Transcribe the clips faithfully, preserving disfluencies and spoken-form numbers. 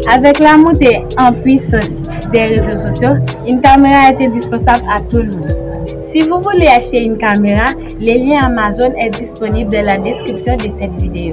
Avec la montée en puissance des réseaux sociaux, une caméra est indispensable à tout le monde. Si vous voulez acheter une caméra, le lien Amazon est disponible dans la description de cette vidéo.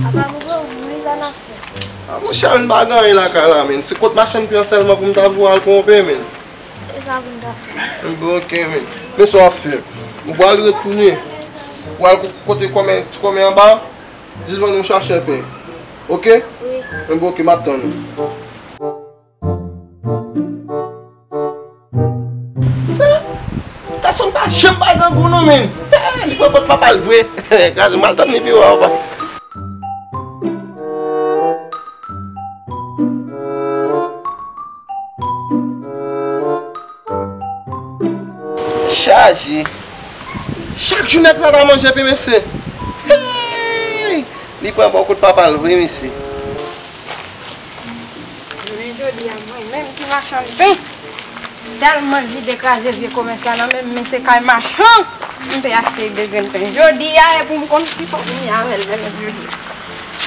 Apa, Bobo, men sa n ap fè? A, monchè, m pa gen anyen lakay la, men. Se kot machann pye an sèlman pou m ta voye al ponpe, men. E sa pou n ta fè? M bon, oke, men. Men sa w ap fè. Ou pral retounen. Ou pral ko-, kote kòmè, ti kòmè anba. Di l vann yon sachè pen. Oke? Wi. Men bon, oke, m ap tann ou. Sa, gason pa janm pa gen gou non, men. Li pran pòt papa l vre. Kraze, m al tann li pi wo, papa. Chaje. Chak jou nèg sa ta manje pi, mesye. Hey! Li pran bò kot papa l vre, mesye. Jounen jodi a, mwen menm ki machann pen, tèlman vide kraze vye komès la nan men m, men se kay machan m te achte de grenn pen. Jodi a, e pou m konn si fòk m ye avè l menm jodi a.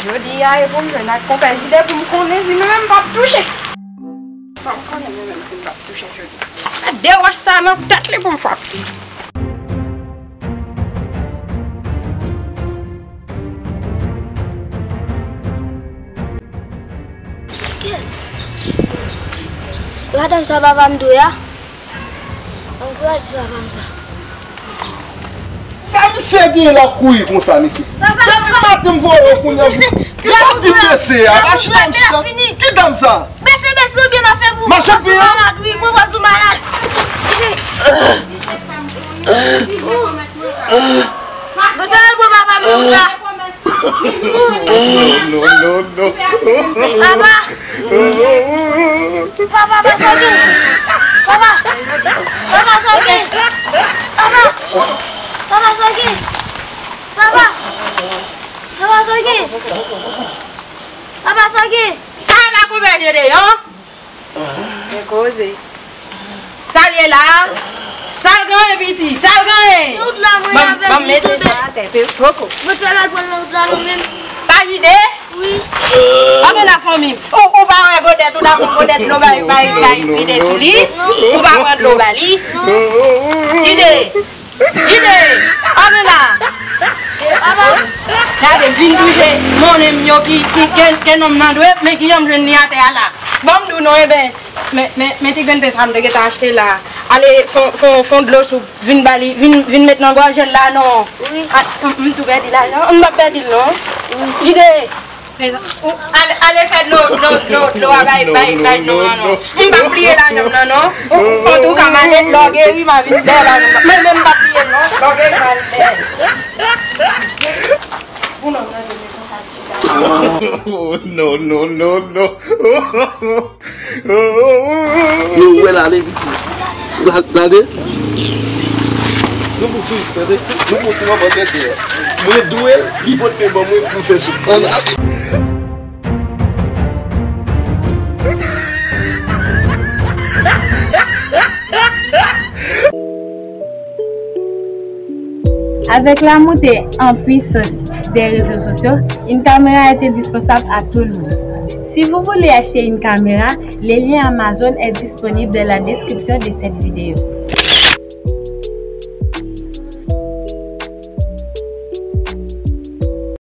Jodi a, e pou m jwenn ak konpè Jide pou m konnen si mwen menm m p ap touche. Fò m konnen mwen menm si m p ap touche jodi a. Met de wòch sa nan tèt li pou m frape. Madanm sa papa m dwe a? An kou a di papa m sa. Sa misye gen l ap kouri konsa, mesye? Depi maten m voye w kounye a. Ki dam di blese a? Pa chita m chita. Ki dam sa? Bese, bese, oubyen m ap fè pou, machann pye an? Malad, wi, mwen pran sou malad. Mwen fè al pran papa m la. Non, non, non. Papa. Papa, papa, sa w gen? Papa. Papa, sa w gen? Papa. Papa, sa w gen? Papa. Papa, sa w gen? Papa, sa w gen? Sa pa konvèje deyò? Men koze. Sa l ye la? Sa l genyen, pitit? Sa l genyen? Nan wout la, mwen avè l, li tonbe. Ban m mete sa atè, se poko. Mwen fè l al pran l nan wout la, nou menm. Pa Jide? Wi. Anben la, fanmi m. Ou, ou pa wè Godèt, ou ta pran Godèt dlo bay, bay, bay vide sou li? Ou pa pran dlo ba li? Jide. Jide, ann la. Gade, vin touche monnen m yo ki, ki, ke, ke nonm nan dwe, men kijan m jwenn li atè a la. Ban m di w non, enben, men, men, men ti grenn pen sa m te gentan achte la. Ale, fon, fon, fon dlo soup, vin ba li, vin, vin met nan gòje l la, non. Wi. A, m, m tou pèdi lajan, m p ap pèdi l, non. Wi. Jide. Ou, ale, ale fè dlo, dlo, dlo, dlo a bay, bay, bay, non, non, non. M p ap bliye lajan m nan, non. Antouka, m ale, lè w geri, m a vin dèyè lajan m nan. Men, men m p ap bliye l, non. Lè w geri, m a vin dèyè. Pou nonm nan vin konsa chita. Oh, non, non, non, non. Yo, wè l ale piti. La, gade. Nou pou sou, tande. Nou pou sou manman tete a. Mwen dwe l, li pote ban mwen pou fè sou. An, a- Avec la montée en puissance des réseaux sociaux, une caméra est indispensable à tout le monde. Si vous voulez acheter une caméra, le lien Amazon est disponible dans la description de cette vidéo.